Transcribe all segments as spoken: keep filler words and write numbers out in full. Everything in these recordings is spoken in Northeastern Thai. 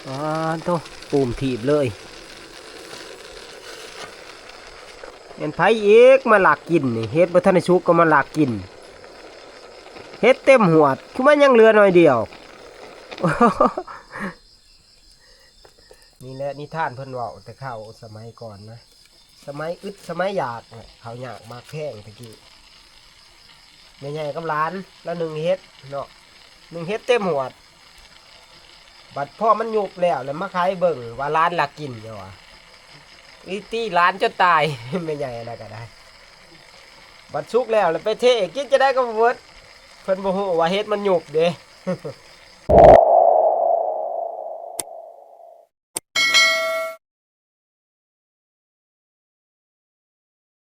อ๋อ โธ่ ปูมถีบเลย แม่นไผอีกมาลักกินนี่ เห็ดบ่ทันได้สุกก็มาลักกิน เห็ดเต็มหวด คือมันยังเหลือหน่อยเดียว นี่แหละนิทานเพิ่นเว้าแต่คราวสมัยก่อนนะ สมัยอึดสมัยอยากน่ะ ข้าวยากหมากแพงตะกี้ แม่ใหญ่กับหลาน แล้วนึ่งเห็ดเนาะ นึ่งเห็ดเต็มหวด บัดพอมันยุบแล้ว แล้วมาไขเบิ่งว่าหลานลักกินอยู่ว่ะ อีตี้หลานจนตาย แม่ใหญ่อะไรก็ได้ บัดสุกแล้ว แล้วไปเทกินจะได้ก็บ่เบิด เพิ่นบ่ฮู้ว่าเห็ดมันยุบเด้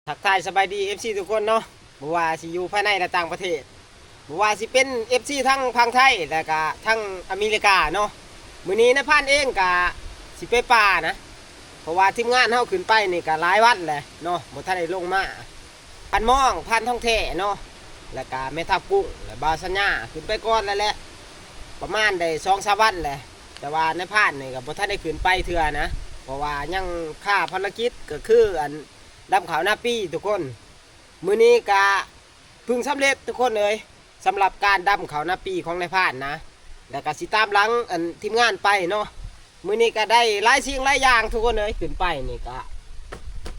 ทักทายสบายดี เอฟซี ทุกคนเนาะ บ่ว่าสิอยู่ภายในและต่างประเทศ บ่ว่าสิเป็น เอฟซี ทั้งฝั่งไทย และกะทั้งอเมริกาเนาะ มื้อนี้นายพรานเองกะสิไปป่านะ เพราะว่าทีมงานเฮาขึ้นไปนี่กะหลายวันแหละเนาะ บ่ทันได้ลงมา พรานมอง พรานทองแท้เนาะ และกะแม่ทัพกุ้ง และบ่าวสัญญา ขึ้นไปก่อนแล้วแหละ ประมาณได้สองสามวันแหละ แต่ว่านายพรานนี่กะบ่ทันได้ขึ้นไปเทื่อนะ เพราะว่ายังคาภารกิจก็คืออัน ดำข้าวนาปีทุกคน มื้อนี้กะเพิ่งสำเร็จทุกคนเอ้ย สำหรับการดำข้าวนาปีของนายพรานนะ แล้วกะสิตามหลังอันทีมงานไปเนาะ มื้อนี้กะได้หลายสิ่งหลายอย่างทุกคนเอ้ย ขึ้นไปนี่กะ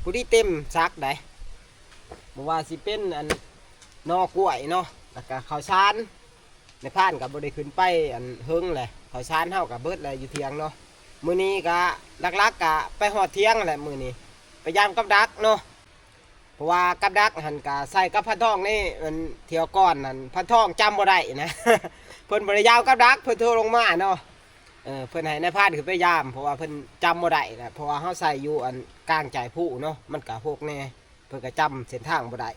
ผู้ดีเต็มสักได้ บ่ว่าสิเป็นอันหน่อกล้วยเนาะ แล้วกะข้าวสาร นายพรานกะบ่ได้ขึ้นไปอันเฮิงแหละ ข้าวสารเฮากะเบิดแล้วอยู่เถียงเนาะ มื้อนี้กะหลักๆกะไปฮอดเถียงแหละมื้อนี้ ไปยามกับดักเนาะ เพราะว่ากับดักหั่นกะใส่กับพรานทองนี่มันเที่ยวก่อนนั่นพรานทองจำบ่ได้นะ เพิ่นบ่ได้ยามกับดัก เพิ่นโทรลงมาเนาะ เออ เพิ่นให้นายพรานขึ้นไปยาม เพราะว่าเพิ่นจำบ่ได้นะ เพราะว่าเฮาใส่อยู่อันกลางจ่ายผู้เนาะ มันกะฮกแน่ เพิ่นกะจำเส้นทางบ่ได้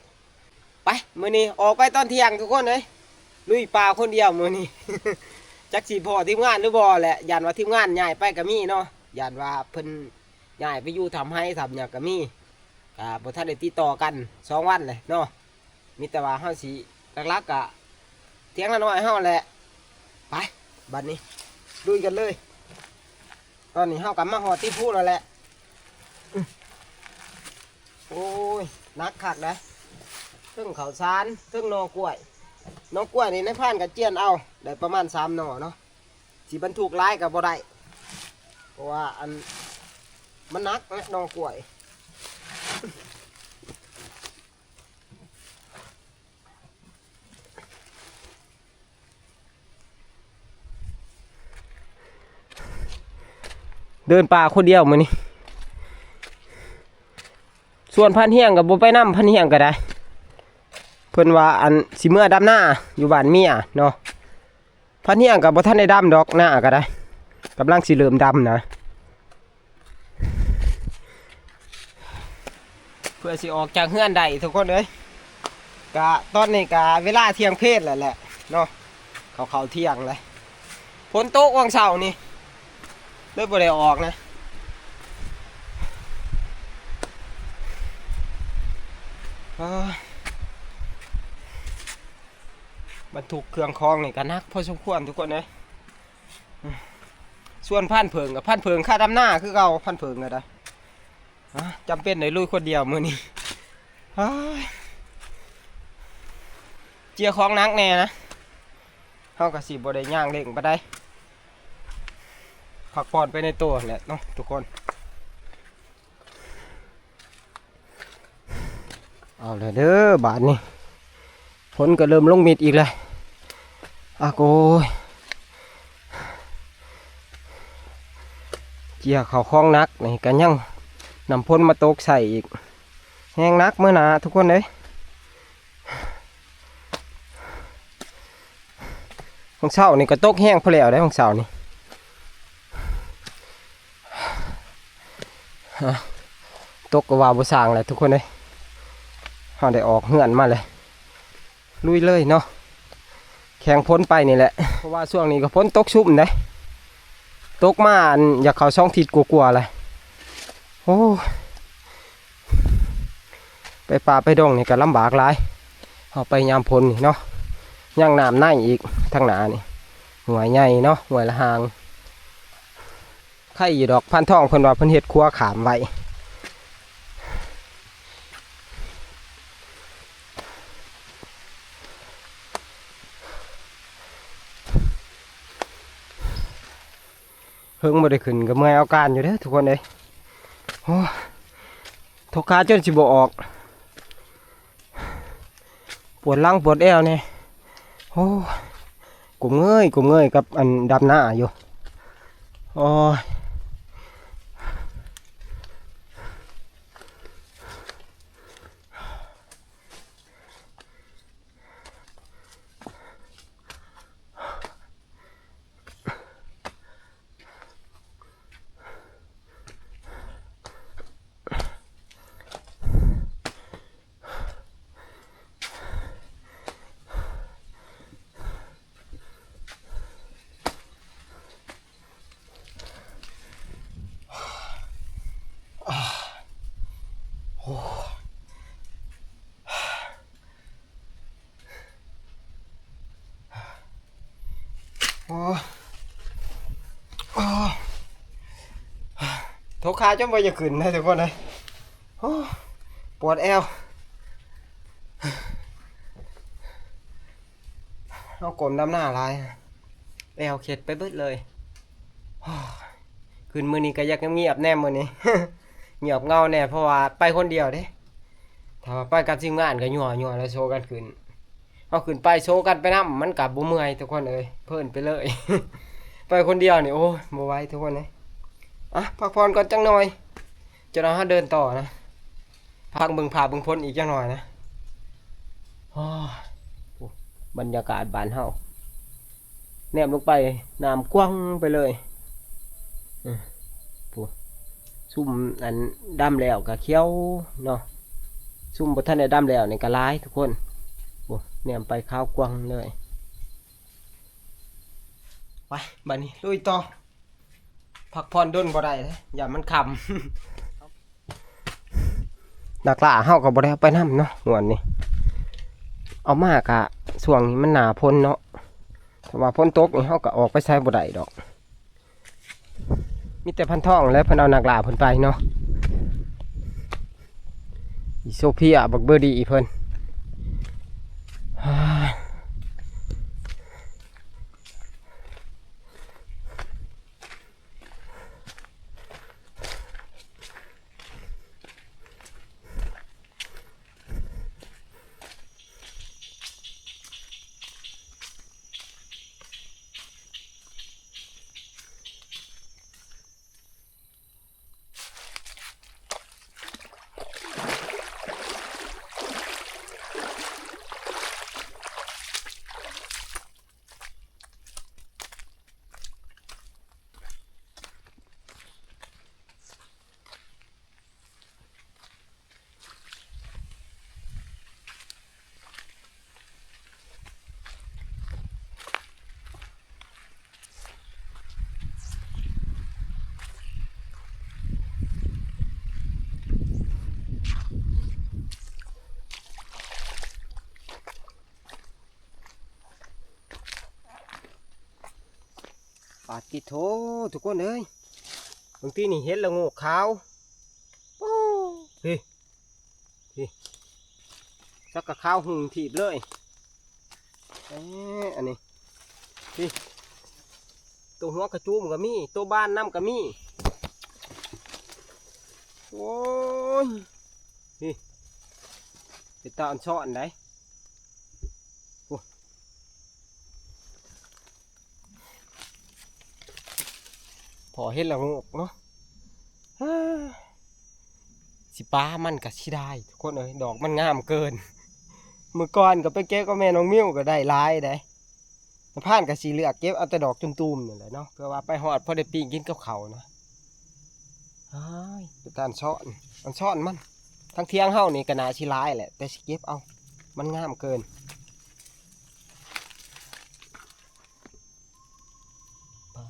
ไป มื้อนี้ออกไปตอนเที่ยงทุกคนเอ้ย ลุยป่าคนเดียวมื้อนี้ จักสิพ้อทีมงานหรือบ่แหละ ย้านว่าทีมงานย้ายไปกะมีเนาะ ย้านว่าเพิ่นย้ายไปอยู่ถ้ำไฮ่ถ้ำหยังกะมี กะบ่ทันได้ติดต่อกันสองวันเลยเนาะ มีแต่ว่าเฮาสิหลักๆกะเถียงนาน้อยเฮาแหละ ไป บัดนี้ลุยกันเลย ตอนนี้เฮากะมาฮอดที่ภูแล้วแหละ โอ้ย หนักคักนะ เทิงข้าวสาร เทิงหน่อกล้วย หน่อกล้วยนี่นายพรานกะเจียนเอา ได้ประมาณสามหน่อเนาะ สิบรรทุกหลายกะบ่ได้ เพราะว่าอัน มันหนักนะหน่อกล้วย เดินป่าคนเดียวมื้อนี้ ส่วนพรานเฮียงกะบ่ไปนำ พรานเฮียงกะได้ เพิ่นว่าอันสิเมือดำนาอยู่บ้านเมียเนาะ พรานเฮียงกะบ่ทันได้ดำดอก นากะได้ กำลังสิเริ่มดำนะ เพื่อสิออกจากเฮือนได้ทุกคนเอ้ย กะตอนนี้กะเวลาเที่ยงเพลแล้วแหละเนาะ เข้าเข้าเที่ยงเลย ฝนตกวังเสาร์นี่ เลยบ่ได้ออกนะ เอ้ย บรรทุกเครื่องของนี่กะหนักพอสมควรทุกคนเอ้ย ส่วนพรานเผิงกะ พรานเผิงคาดำนาคือเก่า พรานเผิงกะได้ อ่ะ จำเป็นได้ลุยคนเดียวมื้อนี้ อ้าย เจียของหนักแน่นะ เฮากะสิบ่ได้ย่างเร่งปานใด พักผ่อนไปในตัวแหละเนาะทุกคน เอาเลยเด้อบาดนี้ ฝนกะเริ่มลงเม็ดอีกแล้ว อ่ะโกย เจียเข้าของหนักนี่กะยังน้ำฝนมาตกใส่อีก แฮงหนักมื้อหน้าทุกคนเอ้ย ของเช้านี่กะตกแฮงพอแล้วเด้ ของเช้านี่ อ่ะ ตกกะว่าบ่ซ่างแหละทุกคนเอ้ย เฮาได้ออกเฮือนมาเลย ลุยเลยเนาะ แข่งฝนไปนี่แหละ เพราะว่าช่วงนี้กะฝนตกชุมเด้ ตกมาอันอยากเข้าสองอาทิตย์กว่าๆแล้ว โอ้ย ไปป่าไปดงนี่กะลำบากหลาย เฮาไปยามฝนนี่เนาะ ยังน้ำในอีกทางหน้านี่ ห้วยใหญ่เนาะ ห้วยละหาง ไคอยู่ดอก พานทองเพิ่นว่าเพิ่นเฮ็ดครัวข้ามไว้ เฮิงบ่ได้ขึ้นก็เมื่อยเอาการอยู่เด้อทุกคนเอ้ย โอ้ ทกขาจนสิบ่ออก ปวดหลังปวดแอวแน่ โอ้ กุมเงยกุมเงยกับอันดำหน้าอยู่ โอ้ย โอ้ โอ้ ทกขาจนบ่อยากขึ้นนะทุกคนเลย โอ้ ปวดแอว เอากลมดำหน้าหลาย แอวเข็ดไปเบิดเลย โอ้ ขึ้นมื้อนี้ก็อยากเงียบแน่มื้อนี้ เงียบเหงาแน่ เพราะว่าไปคนเดียวเด้ ถ้าว่าไปกับทีมงานก็ยั่วๆ แล้วโซกันขึ้น เอาขึ้นไปโซกันไปนำ มันก็บ่เมื่อยทุกคนเอ้ย เพลินไปเลย ไปคนเดียวนี่ โอ้ย บ่ไหวทุกคนเอ้ย อ่ะ พักผ่อนก่อนจักหน่อย จะเอาเฮาเดินต่อนะ พักเบิ่งฟ้าเบิ่งฝนอีกจักหน่อยนะ โอ้ย บรรยากาศบ้านเฮา แนมลงไป น้ำกว้างไปเลย อืม พุ้น ซุมอันดำแล้วก็เขียวเนาะ ซุมบ่ทันได้ดำแล้วนี่ก็หลายทุกคน พุ้น แนมไปขาวกว้างเลย ไป บัดนี้ลุยต่อ พักผ่อนดนบ่ได้เด้ ย่านมันค่ำ นักล่าเฮาก็บ่ได้เอาไปนำเนาะ งวดนี้ เอามากะ ช่วงนี้มันหน้าฝนเนาะ ถ้าว่าฝนตกนี่เฮาก็ออกไปไสบ่ได้ดอก มีแต่พันทองและเพิ่นเอานักล่าเพิ่นไปเนาะ อีโซเฟีย บักเบอร์ดีเพิ่น ปาดติโถ ทุกคนเอ้ย บางทีนี่เห็ดละโงกขาว โอ้ พี่ พี่ สักกะขาวหุงถีบเลย เอ๊ะ อันนี้ พี่ ตัวหัวกระจุมก็มี ตัวบานนำก็มี โอ้ย พี่ เป็นตาอ่อนซ่อนได โอ้ พอเห็นแล้วงกเนาะ ฮ่า สิปามันก็สิได้ ทุกคนเอ้ย ดอกมันงามเกิน มื้อก่อนก็ไปเก็บกับแม่น้องมิวก็ได้หลายได แต่ผ่านก็สิเลือกเก็บเอาแต่ดอกตุ่มๆ นี่แหละเนาะ เพื่อว่าไปฮอดพอได้ปิ้งกินกับข้าวนะ อ้าย เป็นตาอ่อนซ่อน อ่อนซ่อนมัน ทั้งเถียงเฮานี่ก็น่าสิหลายแหละ แต่สิเก็บเอา มันงามเกิน ปา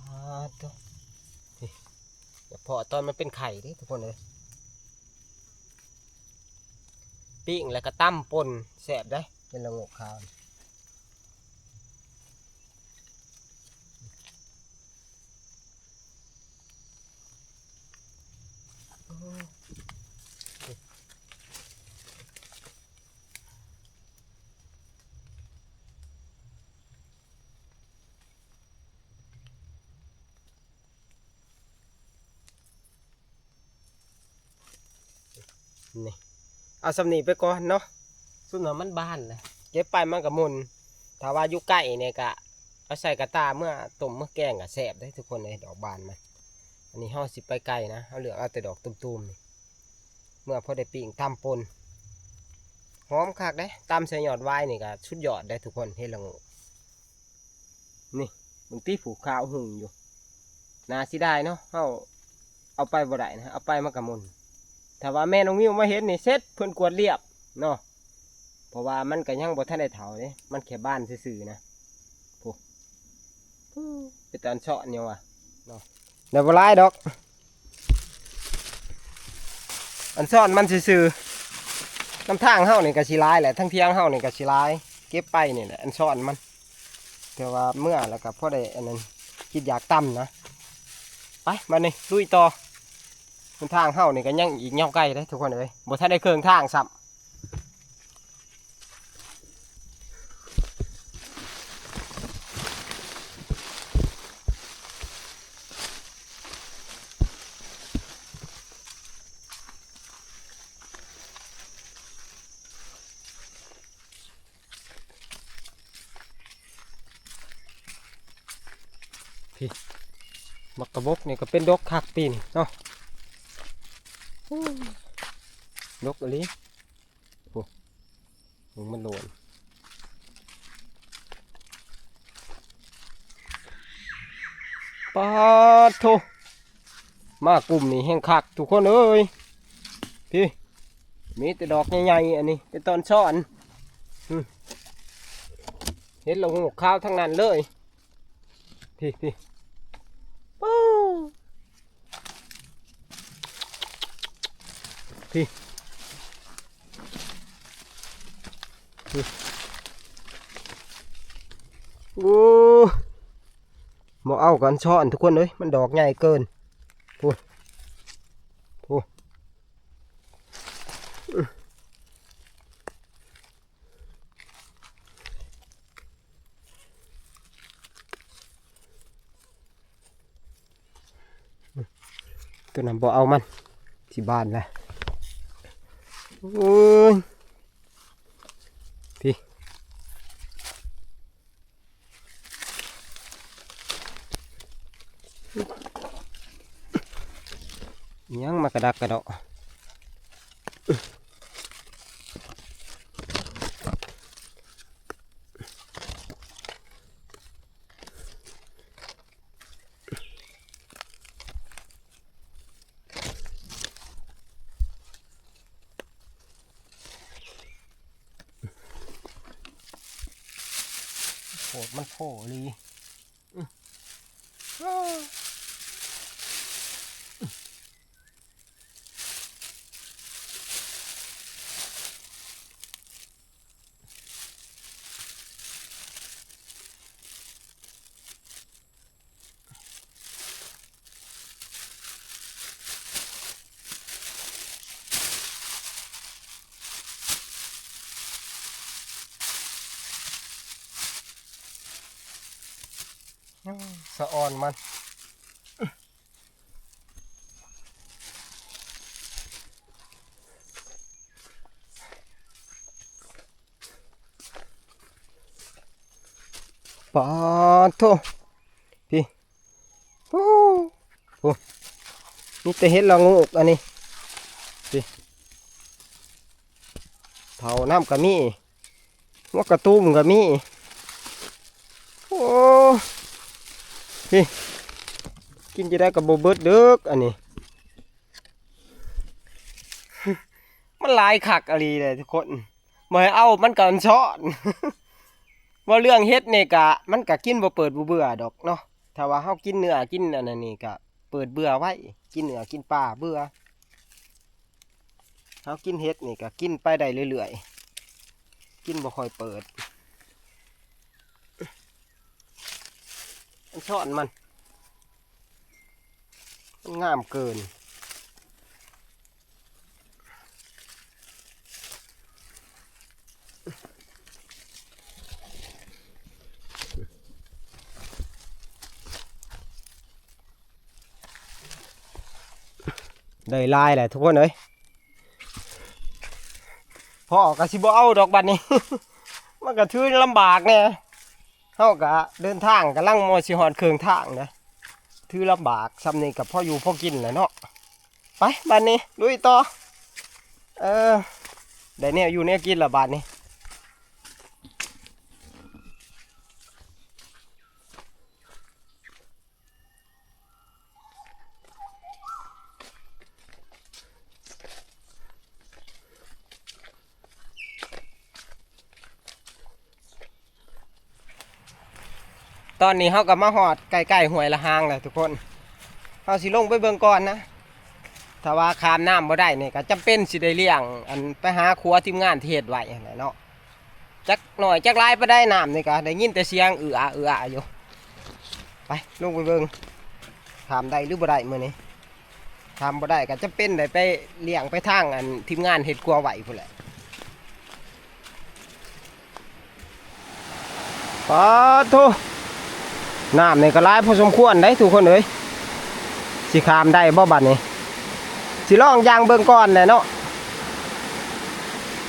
ดโถ่ นี่ เดี๋ยวพอตอนมันเป็นไข่เด้ทุกคนเอ้ย ปิ้งแล้วก็ตำป่นแซ่บเด้ เป็นละโงกขาว เ นี่ เอาส่ำนี้ไปก่อนเนาะ ซุมนั้นมันบานเลย เก็บไปมันก็หม่น ถ้าว่าอยู่ใกล้นี่ก็เอาใส่กระต่าเมือต้มเมือแกงก็แซ่บเด้ทุกคนเอ้ย ดอกบานมัน อันนี้เฮาสิไปไกลนะ เฮาเลือกเอาแต่ดอกตูมๆนี่ เมือพอได้ปิ้งตำป่น หอมคักเด้ ตำใส่ยอดหวายนี่ก็สุดยอดเด้ทุกคน เห็ดละโงก นี่ เบิ่งติ ผูกขาวหึ่งอยู่ น่าเสียดายเนาะ เฮาเอาไปบ่ได้นะ เอาไปมันก็หม่น ถ้าว่าแม่น้องมิวมาเห็นนี่เสร็จ เพิ่นกวาดเรียบเนาะ เพราะว่ามันก็ยังบ่ทันได้เฒ่าเด้ มันแค่บานซื่อๆนะ โอ้ เป็นตาอันซ้อนอยู่ว่ะเนาะ ได้บ่หลายดอก อันซ้อนมันซื่อๆ นำทางเฮานี่ก็สิหลายแหละ ทั้งเถียงเฮานี่ก็สิหลาย เก็บไปนี่แหละ อันซ้อนมัน แต่ว่าเมือแล้วก็พอได้อันนั้น คิดอยากตำนะ ไป บัดนี้ลุยต่อ หนทางเฮานี่ก็ยังอีกยาวไกลเด้ทุกคนเอ้ย บ่ทันได้เคิ่งทางซ้ำ พี่ บักกะบกนี่ก็เป็นดกคักปีนี้เนาะ อู้ ดกอีหลี โอ้ มึงมันโหลน ปาดโธ่ มากลุ่มนี้แฮงคักทุกคนเอ้ย พี่ มีแต่ดอกใหญ่ๆ อันนี้ เป็นตอนซ้อน อืม เห็ดละโงกขาวทั้งนั้นเลย พี่ พี่ ปู๊ พี่ พี่ โอ้ บ่เอากันซ้อนทุกคนเอ้ย มันดอกใหญ่เกิน พู้น พู้น ตัวนั้นบ่เอามัน สิบานแล้ว โอ้ย พี่ ยังมากระดักกระเดาะ โหดมันโผล่เลย สะออนมัน ปาดโธ่ พี่ โอ้โห มีแต่เห็ดละโงกอันนี้ พี่ เผาน้ำก็มี หัวกระตุ้มก็มี โอ้ พี่ กินจะได้กับโบเบิดเด้ออันนี้ มันหลายคักอีหลีเลยทุกคน บ่ให้เอามันก็อันซ้อน ว่าเรื่องเห็ดนี่กะ มันกะกินบ่เปิดบ่เบื่อดอกเนาะ ถ้าว่าเฮากินเนื้อกินอันนั้นนี่กะ เปิดเบื่อไว้ กินเนื้อกินปลาเบื่อ เฮากินเห็ดนี่กะกินไปได้เรื่อยๆ กินบ่ค่อยเปิด อันซ้อนมัน มันงามเกิน ได้หลายแหละทุกคนเอ้ย พ่อก็สิบ่เอาดอกบัดนี้ มันก็ถือลำบากแน่ เฮาก็เดินทางกำลังมอสิฮอดเครื่องทางนะ ถือลำบาก ส่ำนี้ก็พออยู่พอกินแหละเนาะ ไปบัดนี้ลุยต่อ เออ ได้แนวอยู่แนวกินละบัดนี้ ตอนนี้เฮาก็มาฮอดใกล้ๆห้วยละหางแล้วทุกคน เฮาสิลงไปเบิ่งก่อนนะ ถ้าว่าข้ามน้ำบ่ได้นี่ก็จำเป็นสิได้เลี้ยง อันไปหาขัวทีมงานที่เฮ็ดไว้นั่นแหละเนาะ จักหน่อยจักหลายปานใดน้ำนี่ก็ได้ยินแต่เสียงเอืออาเอืออาอยู่ ไปลงไปเบิ่ง ข้ามได้หรือบ่ได้มื้อนี้ ข้ามบ่ได้ก็จำเป็นได้ไปเลี้ยงไปทางอันทีมงานเฮ็ดขัวไว้พู้นแหละ ปาดโธ่ น้ำนี่ก็หลายพอสมควรเด้ทุกคนเอ้ย สิข้ามได้บ่บัดนี้ สิลองย่างเบิ่งก่อนแหละเนาะ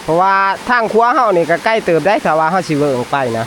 เพราะว่าทางขัวเฮานี่ก็ไกลเติบได้ ถ้าว่าเฮาสิเบิ่งไปนะ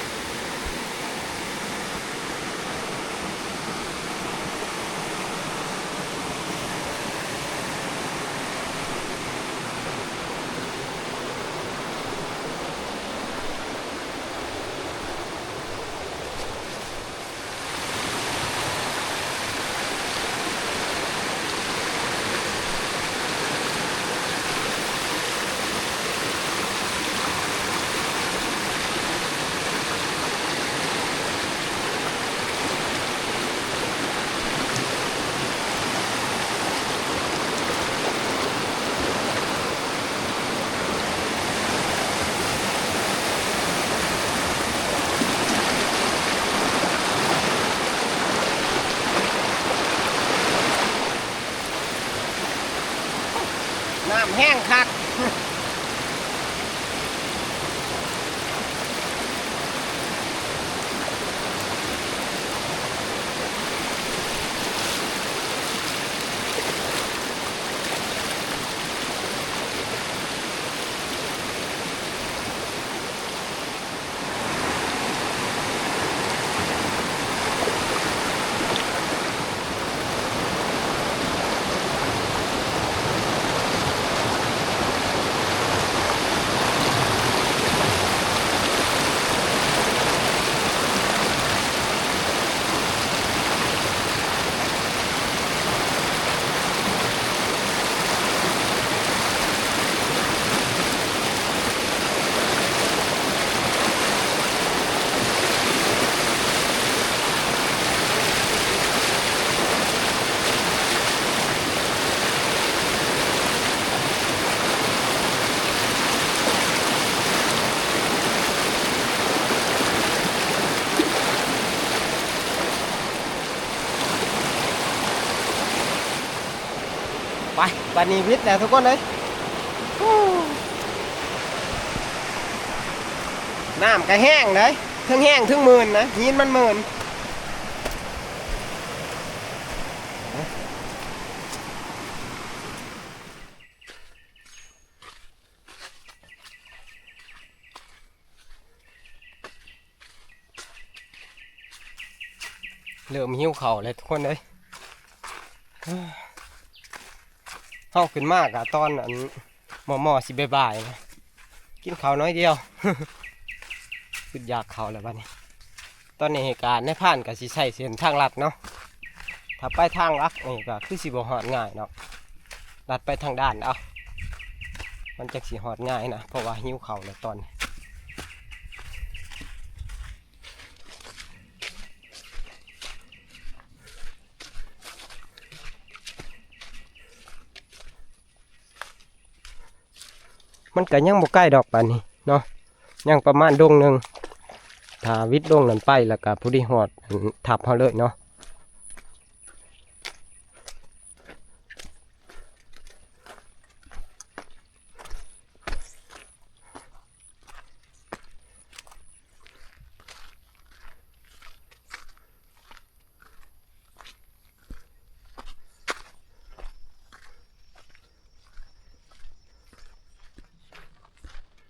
น้ำแห้งคัก ไป บัดนี้วิดแล้วทุกคนเลย ฮู้ น้ำก็แห้งเลย ทั้งแห้งทั้งเมินนะ หินมันเมิน เริ่มหิวข้าวแล้วทุกคนเอ้ย เฮาขึ้นมากะตอนอัน มอมอสิบ่ายๆนะ กินข้าวน้อยเดียว คืออยากข้าวแล้วบัดนี้ ตอนนี้เหตุการณ์นายพรานก็สิใช้เส้นทางลัดเนาะ ถ้าไปทางลัดนี่ก็คือสิบ่ฮอดง่ายเนาะ ลัดไปทางด้านเอา มันจักสิฮอดง่ายนะ เพราะว่าหิวข้าวแล้วตอนนี้ มันก็ยังบ่ใกล้ดอกปานนี้เนาะ ยังประมาณดงหนึ่ง ถ้าวิดดงนั้นไปแล้วก็พอดีฮอดอันทับเฮาเลยเนาะ เ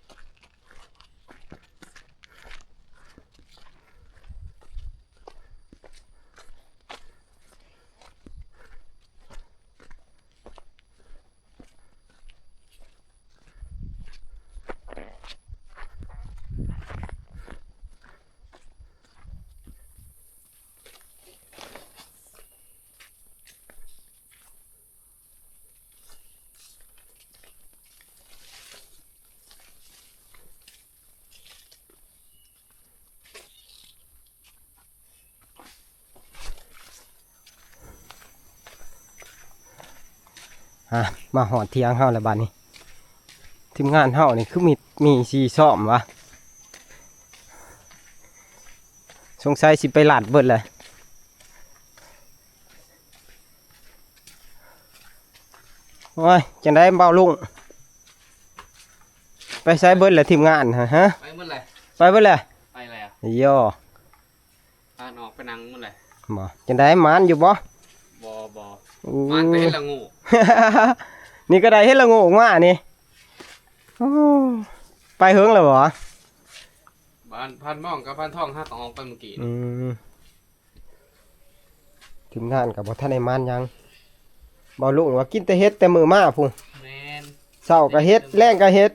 อ่ะ มาฮอดเถียงเฮาแล้วบัดนี้ ทีมงานเฮานี่คือมี มีสีซ้อมวะ สงสัยสิไปลัดเบิดเลย โอ้ย จังได๋บ่าวลุง ไปไสเบิดแล้วทีมงานฮะ ฮะ ไปหมดเลย ไปเบิดแล้ว ไปแล้ว โย่ พาน้องไปนั่งหมดเลย บ่ จังได๋ หมานอยู่บ่ บ่ บ่ อู้ หมานแต่เห็นละโงก นี่ก็ได้เห็นละโงกมานี่ โอ้ ไปเหิงแล้วบ่ บ้านพันหม่องกับพันทอง หาก็ออกไปเมื่อกี้ อืม ทีมงานก็บ่ทันได้หมานหยัง บ่าวลุงว่ากินแต่เห็ดแต่มื้อมาพุ้น แม่น เช้าก็เห็ด แลงก็เห็ด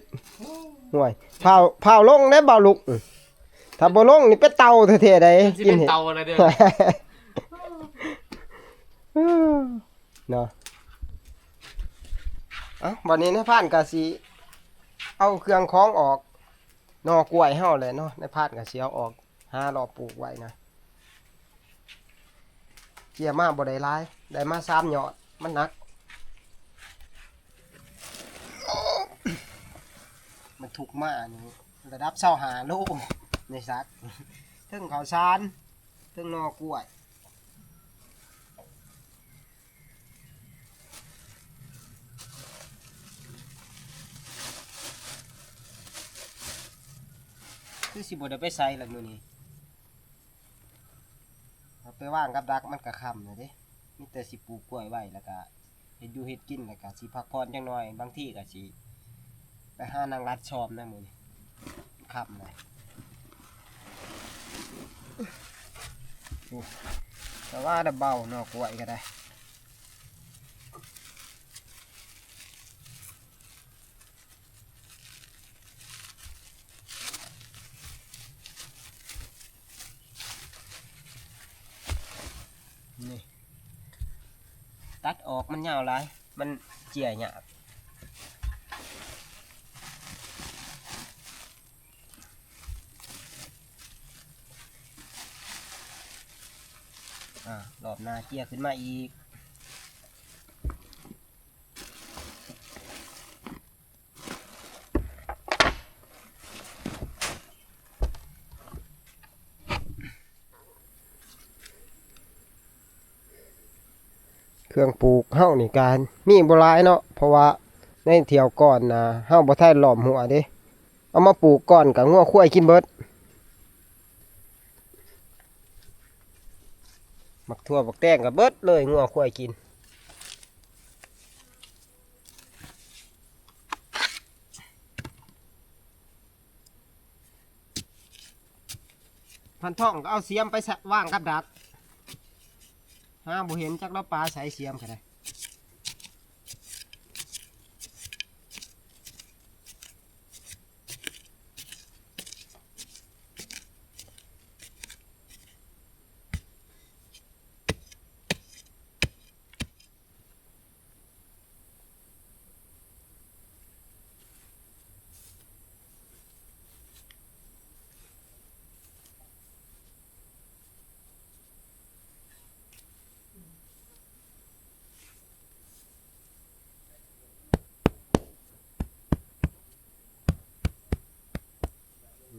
ห่วย ฟ้าว ฟ้าวลงเด้บ่าวลุง ถ้าบ่ลงนี่เป็นเต่าแท้ๆ ใด๋ สิเป็นเต่าอะไรเด้อ เนาะ เอ้า บัดนี้นายพรานก็สิเอาเครื่องของออก หน่อกล้วยเฮาแหละเนาะ นายพรานก็สิเอาออก หาเลาะปลูกไว้นะ เกี่ยมาบ่ได้หลาย ได้มาสามยอด มันหนัก บรรทุกมานี่ระดับซาวห้าโล ในสัก เทิงข้าวสาร เทิงหน่อกล้วย คือสิบ่ได้ไปไสละมื้อนี้ เอาไปวางกับดักมันก็ค่ำแล้วเด้ มีแต่สิปลูกกล้วยไว้ แล้วก็เฮ็ดอยู่เฮ็ดกิน แล้วก็สิพักผ่อนจักหน่อย บางทีก็สิไปหานั่งลัดซอมนะมื้อนี้ ค่ำเลย โอ้ แต่ว่าได้เบาหน่อกล้วยก็ได้ นี่ ตัดออกมันยาวหลาย มันเจียยาก อ่า รอบหน้าเจียขึ้นมาอีก เครื่องปลูกเฮานี่ก็มีบ่หลายเนาะ เพราะว่าในเที่ยวก่อนน่ะ เฮาบ่ทันล้อมหัวเด้ เอามาปลูกก่อนก็งัวควายกินเบิด หมากถั่วหมากแตงก็เบิดเลย งัวควายกิน พันทองก็เอาเสียมไปสะ วางกับดัก หาบ่เห็นจักลาวปาใสเสียมก็ได้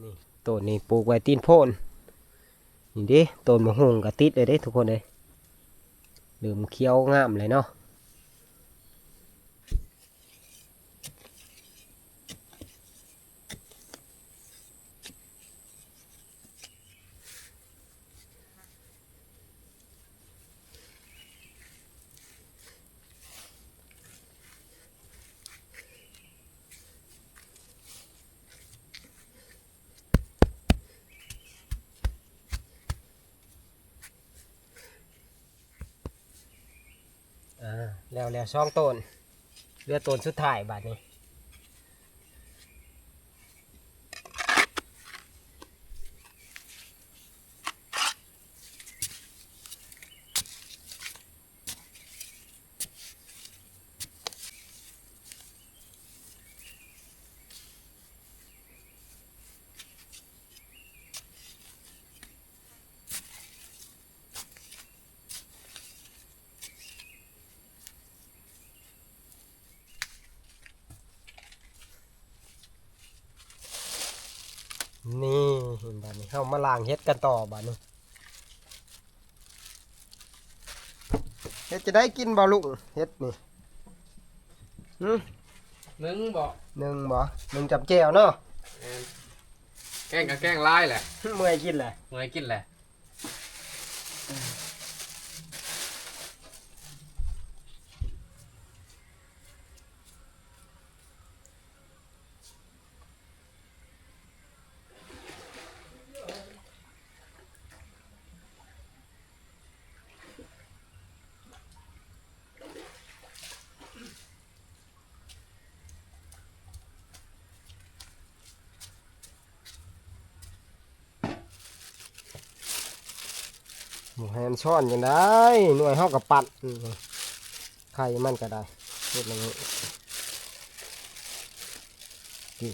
นี่ ต้นนี้ปลูกไว้ตีนโพน นี่เด้ ต้นมะฮุ่งก็ติดเลยเด้ทุกคนเด้ เริ่มเขียวงามเลยเนาะ อ่า แล้ว แล้วสองต้น เหลือต้นสุดท้ายบัดนี้ นี่ บัดนี้เฮามาล้างเห็ดกันต่อบัดนี้ เฮ็ดจะได้กินบ่ลุง เห็ดนี่ หึ นึ่งบ่ นึ่งบ่ นึ่งกับแจ่วเนาะ แม่น แกงกับแกงหลายแหละ เมื่อยกินแหละ เมื่อยกินแหละ หมูแฮนซ่อนกันได้ หน่วยเฮากับปัด อืม ไข่มันก็ได้ เฮ็ดอย่างนี้ นี่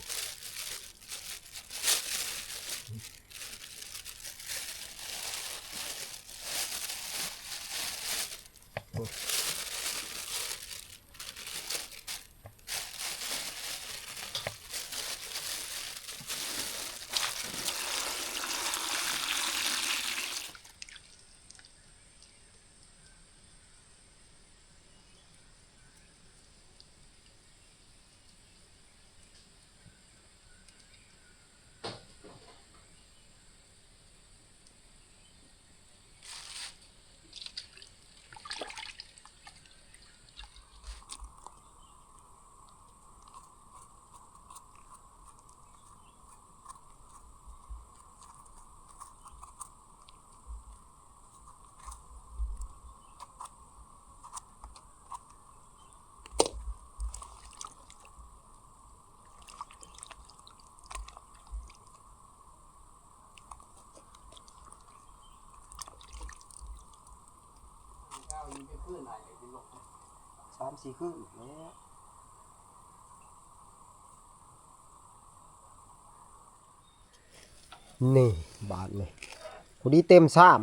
สามสี่คืนแล้ว นี่ บาดนี่ พอดีเต็มสาม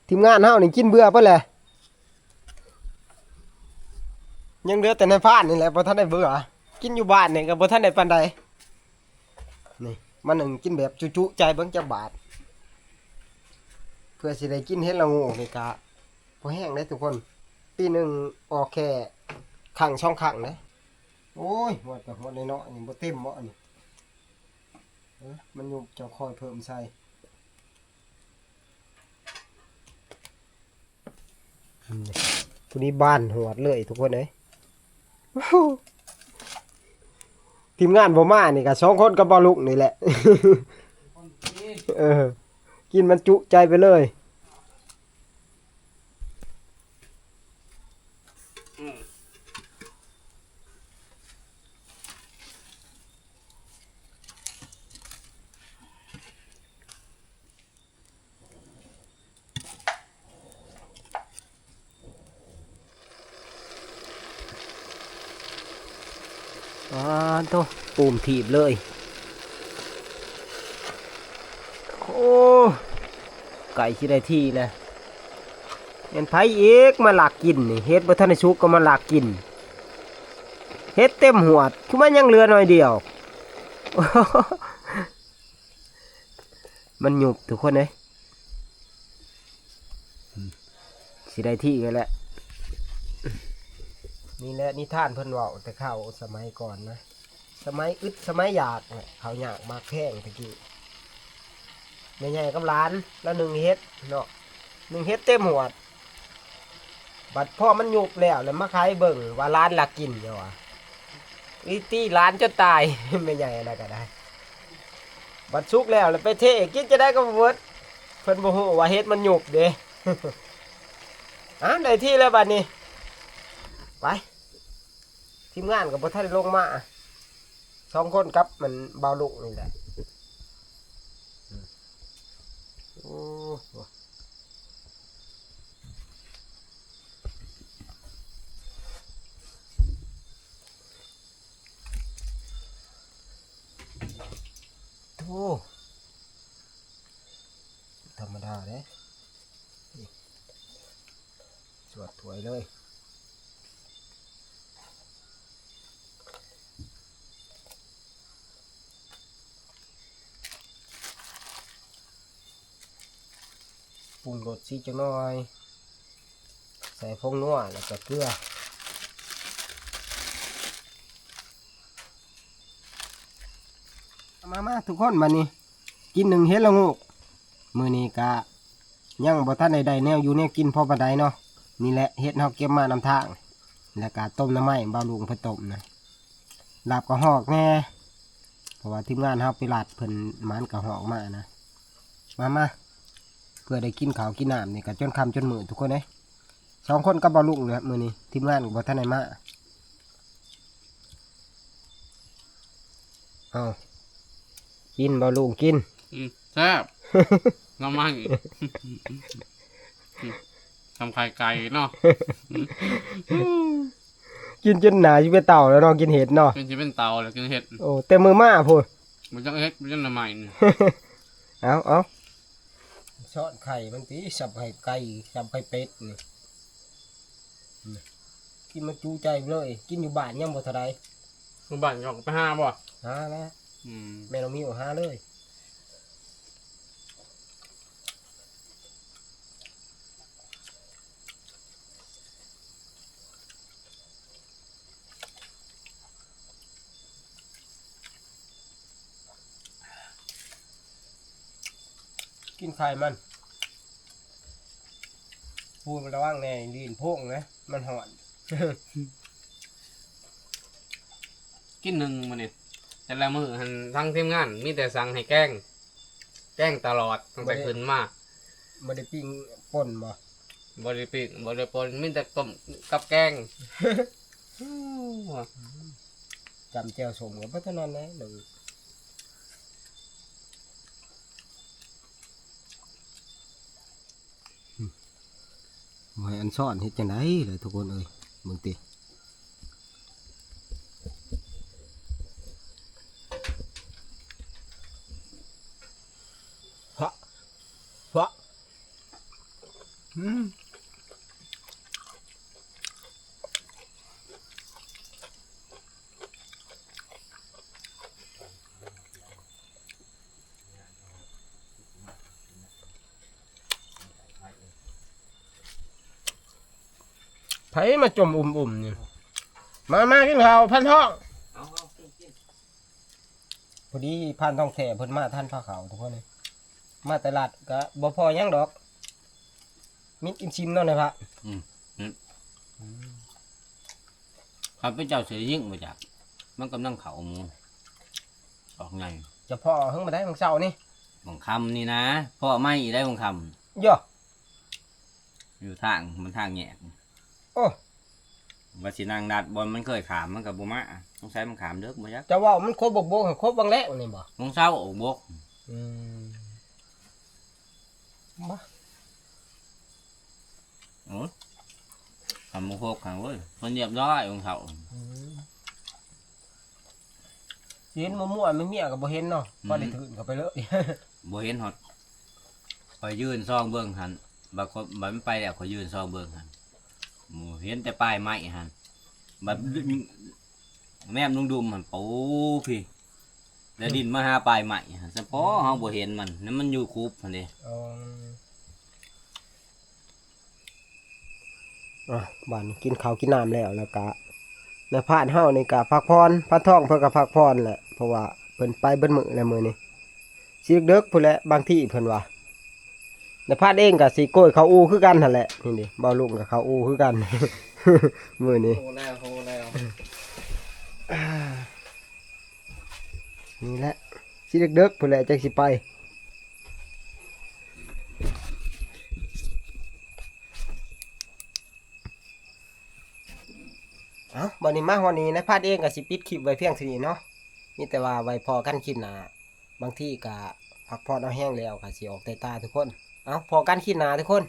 ทีมงานเฮานี่กินเบื่อเบิดแหละ ยังเหลือแต่ในบ้านนี่แหละ บ่ทันได้เบื่อ กินอยู่บ้านนี่ก็บ่ทันได้ปานใด นี่ มานึ่งกินแบบจุๆ ใจเบิ่งจักบาด เพื่อสิได้กินเห็ดละโงกนี่กะ พอแห้งได้ทุกคน ปีหนึ่งออกแค่ครั้งสองครั้งนะ โอ้ย หมดกับหมดเลยเนาะ นี่บ่เต็มบ่อันนี้ เออ มันอยู่เจ้าคอยเพิ่มใส่ ผู้นี้บ้านหวดเลยทุกคนเอ้ย ทีมงานบ่มานี่ก็สองคนกับบ่าวลุงนี่แหละ เออ กินมันจุใจไปเลย อ่าโธ่ ปูมถีบเลย โอ้ ไก่สิได้ที่แล้ว แม่นไผอีกมาลักกินนี่ เห็ดบ่ทันได้สุกก็มาลักกิน เห็ดเต็มหวด คือมันยังเหลือหน่อยเดียว มันหยุบทุกคนเอ้ย อืม สิได้ที่กันแหละ นี่แหละนิทานเพิ่นเว้าแต่ข้าวสมัยก่อนนะ สมัยอึดสมัยอยากน่ะ ข้าวยากหมากแพงตะกี้ แม่ใหญ่กับหลาน แล้วนึ่งเห็ดเนาะ นึ่งเห็ดเต็มหวด บัดพ่อมันหยุบแล้ว แล้วมาไขเบิ่งว่าหลานลักกินอยู่ว่ะ อีตี้หลานจนตาย แม่ใหญ่อะไรก็ได้ บัดสุกแล้ว แล้วไปเทกินจะได้ก็บ่เบิด เพิ่นบ่ฮู้ว่าเห็ดมันหยุบเด้ อ่ะ ได้ที่แล้วบัดนี้ ไป ทีมงานก็บ่ทันได้ลงมา สองคนกับมันบ่าวลุงนี่แหละ โอ้ โธ่ ธรรมดาเด้ สวดถวยเลย ปรุงรสซีจักหน่อย ใส่ผงนัวแล้วก็เกลือ มามาทุกคน มานี่ กินหนึ่งเห็ดละโงก มื้อนี้กะยังบ่ทันได้ได้แนวอยู่แนวกินพอปานใดเนาะ นี่แหละเห็ดเฮาเก็บมานำทาง แล้วกะต้มหน่อไม้ บ่าวลุงเพิ่นต้มนะ ลาบกะฮอกแหน่ เพราะว่าทีมงานเฮาไปลาดเพิ่นหมานกะฮอกมานะ มามา เพื่อได้กินข้าวกินน้ำนี่กะจนค่ำจนมื้อทุกคนเอ้ย สองคนกับบ่าวลุงเนี่ยมื้อนี้ ทีมงานก็บ่ทันได้มา เอา กินบ่าวลุง กิน อืม แซ่บ หน่อไม้ ทำไข่ไก่เนาะ กินจนหนาสิเป็นเต่าแล้วเนาะ กินเห็ดเนาะ กินสิเป็นเต่าแล้วกินเห็ด โอ้ แต่มื้อมาพุ้น มันจั่งเห็ด มันจั่งหน่อไม้นี่ เอา เอา ซ่อนไข่มันติ สับไข่ไก่ สับไข่เป็ดนี่ กินมาจุใจเลย กินอยู่บ้านยังบ่เท่าใด อยู่บ้านก็ไปหาบ่ หาแล้ว อืม แม่น้องมิวหาเลย กินไข่มัน พูดระวังแหน่ ลีนโพงนะ มันฮ้อน กินหนึ่งมื้อนี้ แต่ละมื้อหั่นทางทีมงานมีแต่สั่งให้แกง แกงตลอดตั้งแต่ บ่ได้ ขึ้นมา บ่ได้ปิ้งป่นบ่ บ่ได้ปิ้ง บ่ได้ป่น มีแต่ต้มกับแกง จำแจ่วส้มก็บ่เท่านั้นแหละ หอยอันซ่อนเฮ็ดจั่งใดล่ะทุกคนเอ้ย เบิ่งติ พะ พะ อืม ไผมาจมอุ้มๆนี่ มา มากินข้าวพันท้อง พอดีพันท้องแท้เพิ่นมาทันพาข้าวทุกคนเลย มาแต่ลาดก็บ่พอหยังดอก มิตรกินชิมเนาะนายพระ อืม อืม ข้าพเจ้าเสียยิ่งมาจาก มันกำลังเข้าหมู ออกไง จะพอเฮิงมาได้มื้อเช้านี่ บางคำนี่นะ พ่อไม่ได้บางคำ เยอะ อยู่ทาง มันทางแยก โอ้ ว่าสินั่งดัดบอลมันเคยขาม มันก็บ่มา สงสัยมันขามเด้อบ่จัก จะว่ามันครบบกบกครบบางแรกนี่บ่ ของเช้าออกบก อืม บ่ โอ้ย ขามบ่ครบขามเว้ย คนเรียบร้อยของเขา อืม สิเห็นมั่วๆ เมียๆ ก็บ่เห็นเนาะ อืม พอได้ถืนเข้าไปเลย บ่เห็นฮอด ข้อยยืนซองเบิ่งหั่น บัดคน บัดมันไปแล้วข้อยยืนซองเบิ่งหั่น หมู่เห็นแต่ปลายไม้หั่น บัดแนมลงดุมหั่น โอ้พี่ แล้วดินมาหาปลายไม้หั่น สะพอเฮาบ่เห็นมัน นั่นมันอยู่คุบหั่นเด้ อ๋อ อ่ะ บัดนี้กินข้าวกินน้ำแล้ว แล้วกะ นายพรานเฮานี่กะพักผ่อน พรานทองเพิ่นกะพักผ่อนแหละ เพราะว่าเพิ่นไปเบิดมื้อแล้วมื้อนี้ สิเดิกๆ พู้นแหละ บางทีเพิ่นว่า นายพรานเองกะสิโกยเข้าอู่คือกันหั่นแหละ นี่ดิ บ่าวลุงกะเข้าอู่คือกัน มื้อนี้ โอ้แล้ว โอ้แล้ว นี่แหละ สิเดิกๆ พู้นแหละ จั่งสิไป เอ้า บัดนี้มาฮอดนี้ นายพรานเองกะสิปิดคลิปไว้เพียงเท่านี้เนาะ มีแต่ว่าไว้พ้อกันคลิปหน้า บางทีกะพักผ่อนเอาแฮงแล้วกะสิออกแต่ตาทุกคน เอ้า พ้อกันคลิปหน้าทุกคน